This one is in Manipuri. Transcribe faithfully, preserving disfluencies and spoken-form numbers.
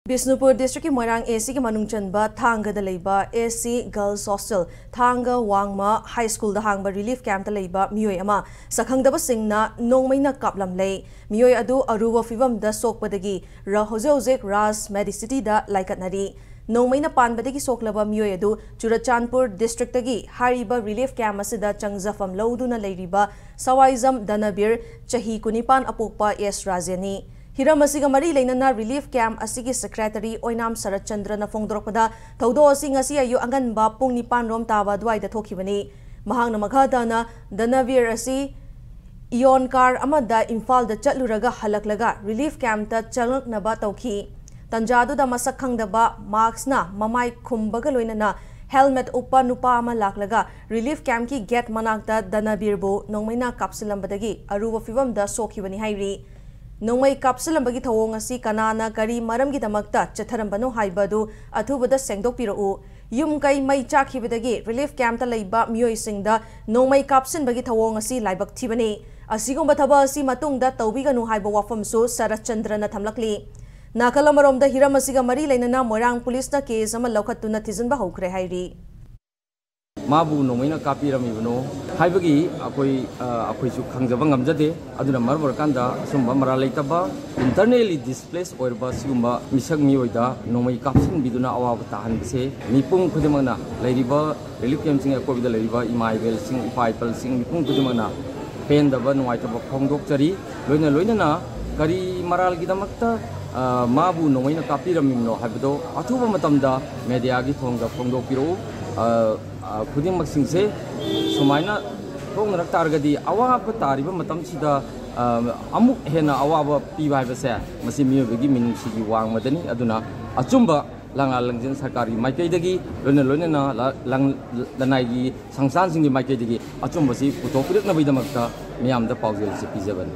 ꯕꯤꯁꯅꯨꯄꯨꯔ ꯗꯤꯁꯇ꯭ꯔꯤꯛꯀꯤ ꯃꯣꯏꯔꯥꯡ ꯑꯦ ꯁꯤꯒꯤ ꯃꯅꯨꯡ ꯆꯟꯕ ꯊꯥꯡꯒꯗ ꯂꯩꯕ ꯑꯦ ꯁꯤ ꯒꯔꯜꯁ ꯍꯣꯁꯇꯦꯜ ꯊꯥꯡꯒ ꯋꯥꯡꯃ ꯍꯥꯏ ꯁ꯭ꯀꯨꯜꯗ ꯍꯥꯡꯕ ꯔꯤꯂꯤꯐ ꯀꯦꯝꯞꯇ ꯂꯩꯕ ꯃꯤꯑꯣꯏ ꯑꯃ ꯁꯛꯈꯪꯗꯕꯁꯤꯡꯅ ꯅꯣꯡꯃꯩꯅ ꯀꯥꯞꯂꯝꯂꯦ꯫ ꯃꯤꯑꯣꯏ ꯑꯗꯨ ꯑꯔꯨꯕ ꯐꯤꯕꯝꯗ ꯁꯣꯛꯄꯗꯒꯤ ꯔ-, ꯍꯧꯖꯤꯛ ꯍꯧꯖꯤꯛ ꯔꯥꯖ ꯃꯦꯗꯤꯁꯤꯇꯤꯗ ꯂꯥꯏꯀꯠꯅꯔꯤ꯫ ꯅꯣꯡꯃꯩꯅ ꯄꯥꯟꯕꯗꯒꯤ ꯁꯣꯛꯂꯕ ꯃꯤꯑꯣꯏ ꯑꯗꯨ ꯆꯨꯔꯆꯥꯟꯄꯨꯔ ꯗꯤꯁꯇ꯭ꯔꯤꯛꯇꯒꯤ ꯍꯥꯏꯔꯤꯕ ꯔꯤꯂꯤꯐ ꯀꯦꯝꯞ ꯑꯁꯤꯗ ꯆꯪꯖꯐꯝ ꯂꯧꯗꯨꯅ ꯂꯩꯔꯤꯕ ꯁꯋꯥꯏꯖꯝ ꯗꯅꯕꯤꯔ, ꯆꯍꯤ ꯀꯨꯟꯅꯤꯄꯥꯟ, ꯑꯄꯣꯛꯄ ꯑꯦꯁ ꯔꯥꯖꯦꯟꯅꯤ꯫ ꯍꯤꯔꯝ ꯑꯁꯤꯒ ꯃꯔꯤ ꯂꯩꯅꯅ ꯔꯤꯂꯤꯐ ꯀꯦꯝꯞ ꯑꯁꯤꯒꯤ ꯁꯦꯀ꯭ꯔꯦꯇꯔꯤ ꯑꯣꯏꯅꯥꯝ ꯁꯔꯠꯆꯟꯗ꯭ꯔꯅ ꯐꯣꯡꯗꯣꯔꯛꯄꯗ, ꯊꯧꯗꯣꯛ ꯑꯁꯤ ꯉꯁꯤ ꯑꯌꯨꯛ ꯑꯉꯟꯕ ꯄꯨꯡ ꯅꯤꯄꯥꯟ ꯔꯣꯝ ꯇꯥꯕ ꯑꯗꯨꯋꯥꯏꯗ ꯊꯣꯛꯈꯤꯕꯅꯤ꯫ ꯃꯍꯥꯛꯅ ꯃꯈꯥ ꯇꯥꯅ ꯗꯅꯕꯤꯔ ꯑꯁꯤ ꯏꯌꯣꯟ ꯀꯥꯔ ꯑꯃꯗ ꯏꯝꯐꯥꯜꯗ ꯆꯠꯂꯨꯔꯒ ꯍꯜꯂꯛꯂꯒ ꯔꯤꯂꯤꯐ ꯀꯦꯝꯞꯇ ꯆꯪꯂꯛꯅꯕ ꯇꯧꯈꯤ꯫ ꯇꯟꯖꯥꯗꯨꯗ ꯃꯁꯛ ꯈꯪꯗꯕ ꯃꯥꯛꯁꯅ ꯃꯃꯥꯏ ꯈꯨꯝꯕꯒ ꯂꯣꯏꯅꯅ ꯍꯦꯜꯃꯦꯠ ꯎꯞꯄ ꯅꯨꯄꯥ ꯑꯃ ꯂꯥꯛꯂꯒ ꯔꯤꯂꯤꯐ ꯀꯦꯝꯞꯀꯤ ꯒꯦꯠ ꯃꯅꯥꯛꯇ ꯗꯅꯕꯤꯔꯕꯨ ꯅꯣꯡꯃꯩꯅ ꯀꯥꯞꯁꯤꯜꯂꯝꯕꯗꯒꯤ ꯑꯔꯨꯕ ꯐꯤꯕꯝꯗ ꯁꯣꯛꯈꯤꯕꯅꯤ ꯍꯥꯏꯔꯤ꯫ ꯅꯣꯡꯃꯩ ꯀꯥꯞꯁꯤꯜꯂꯝꯕꯒꯤ ꯊꯧꯑꯣꯡ ꯑꯁꯤ ꯀꯅꯥꯅ ꯀꯔꯤ ꯃꯔꯝꯒꯤꯗꯃꯛꯇ ꯆꯠꯊꯔꯝꯕꯅꯣ ꯍꯥꯏꯕꯗꯨ ꯑꯊꯨꯕꯗ ꯁꯦꯡꯗꯣꯛꯄꯤꯔꯛꯎ꯫ ꯌꯨꯝ ꯀꯩ ꯃꯩ ꯆꯥꯛꯈꯤꯕꯗꯒꯤ ꯔꯤꯂꯤꯐ ꯀꯦꯝꯞꯇ ꯂꯩꯕ ꯃꯤꯑꯣꯏꯁꯤꯡꯗ ꯅꯣꯡꯃꯩ ꯀꯥꯞꯁꯤꯟꯕꯒꯤ ꯊꯧꯑꯣꯡ ꯑꯁꯤ ꯂꯥꯏꯕꯛ ꯊꯤꯕꯅꯤ꯫ ꯑꯁꯤꯒꯨꯝꯕ ꯊꯕꯛ ꯑꯁꯤ ꯃꯇꯨꯡꯗ ꯇꯧꯕꯤꯒꯅꯨ ꯍꯥꯏꯕ ꯋꯥꯐꯝꯁꯨ ꯁꯔꯠꯆꯟꯗ꯭ꯔꯅ ꯊꯝꯂꯛꯂꯤ꯫ ꯅꯥꯀꯜ ꯑꯃꯔꯣꯝꯗ ꯍꯤꯔꯝ ꯑꯁꯤꯒ ꯃꯔꯤ ꯂꯩꯅꯅ ꯃꯣꯏꯔꯥꯡ ꯄꯨꯂꯤꯁꯅ ꯀꯦꯁ ꯑꯃ ꯂꯧꯈꯠꯇꯨꯅ ꯊꯤꯖꯤꯟꯕ ꯍꯧꯈ꯭ꯔꯦ ꯍꯥꯏꯔꯤ꯫ ꯃꯥꯕꯨ ꯅꯣꯡꯃꯩꯅ ꯀꯥꯞꯄꯤꯔꯝꯃꯤꯕꯅꯣ ꯍꯥꯏꯕꯒꯤ ꯑꯩꯈꯣꯏ, ꯑ, ꯑꯩꯈꯣꯏꯁꯨ ꯈꯪꯖꯕ ꯉꯝꯖꯗꯦ꯫ ꯑꯗꯨꯅ ꯃꯔꯝ ꯑꯣꯏꯔꯀꯥꯟꯗ ꯑꯁꯨꯝꯕ ꯃꯔꯥꯜ ꯂꯩꯇꯕ, internally displaced ꯑꯣꯏꯔꯕ ꯁꯤꯒꯨꯝꯕ ꯃꯤꯁꯛ ꯃꯤꯑꯣꯏꯗ ꯅꯣꯡꯃꯩ ꯀꯥꯞꯁꯤꯟꯕꯤꯗꯨꯅ ꯑꯋꯥꯕ ꯇꯥꯍꯟꯕꯁꯦ ꯃꯤꯄꯨꯝ ꯈꯨꯗꯤꯡꯃꯛꯅ, ꯂꯩꯔꯤꯕ ꯔꯤꯂꯤꯐ ꯀꯦꯝꯞꯁꯤꯡ ꯑꯀꯣꯏꯕꯗ ꯂꯩꯔꯤꯕ ꯏꯃꯥ ꯏꯕꯦꯜꯁꯤꯡ, ꯏꯄꯥ ꯏꯄꯜꯁꯤꯡ, ꯃꯤꯄꯨꯝ ꯈꯨꯗꯤꯡꯃꯛꯅ ꯄꯦꯟꯗꯕ, ꯅꯨꯡꯉꯥꯏꯇꯕ ꯐꯣꯡꯗꯣꯛꯆꯔꯤ꯫ ꯂꯣꯏꯅ ꯂꯣꯏꯅꯅ ꯀꯔꯤ ꯃꯔꯥꯜꯒꯤꯗꯃꯛꯇ, ꯑ, ꯃꯥꯕꯨ ꯅꯣꯡꯃꯩꯅ ꯀꯥꯞꯄꯤꯔꯝꯃꯤꯕꯅꯣ ꯍꯥꯏꯕꯗꯣ ꯑꯊꯨꯕ ꯃꯇꯝꯗ ꯃꯦꯗꯤꯌꯥꯒꯤ ꯊꯣꯡꯗ ꯐꯣꯡꯗꯣꯛꯄꯤꯔꯛꯎ꯫ ꯑ, ꯑ, ꯈꯨꯗꯤꯡꯃꯛꯁꯤꯡꯁꯦ ꯁꯨꯃꯥꯏꯅ ꯊꯣꯛꯅꯔꯛ ꯇꯥꯔꯒꯗꯤ ꯑꯋꯥꯕ ꯇꯥꯔꯤꯕ ꯃꯇꯝꯁꯤꯗ, ꯑ, ꯑꯃꯨꯛ ꯍꯦꯟꯅ ꯑꯋꯥꯕ ꯄꯤꯕ ꯍꯥꯏꯕꯁꯦ ꯃꯁꯤ ꯃꯤꯑꯣꯏꯕꯒꯤ ꯃꯤꯅꯨꯡꯁꯤꯒꯤ ꯋꯥꯡꯃꯗꯅꯤ꯫ ꯑꯗꯨꯅ ꯑꯆꯨꯝꯕ ꯂꯪꯂꯥ ꯂꯪꯖꯦꯜ ꯁꯔꯀꯥꯔꯒꯤ ꯃꯥꯏꯀꯩꯗꯒꯤ, ꯂꯣꯏꯅ ꯂꯣꯏꯅꯅ ꯂ-, ꯂꯪ-, ꯂꯅꯥꯏꯒꯤ ꯁꯪꯁꯊꯥꯟꯁꯤꯡꯒꯤ ꯃꯥꯏꯀꯩꯗꯒꯤ ꯑꯆꯨꯝꯕꯁꯤ ꯄꯨꯊꯣꯛꯄꯤꯔꯛꯅꯕꯒꯤꯗꯃꯛꯇ ꯃꯤꯌꯥꯝꯗ ꯄꯥꯎꯖꯦꯜꯁꯤ ꯄꯤꯖꯕꯅꯤ꯫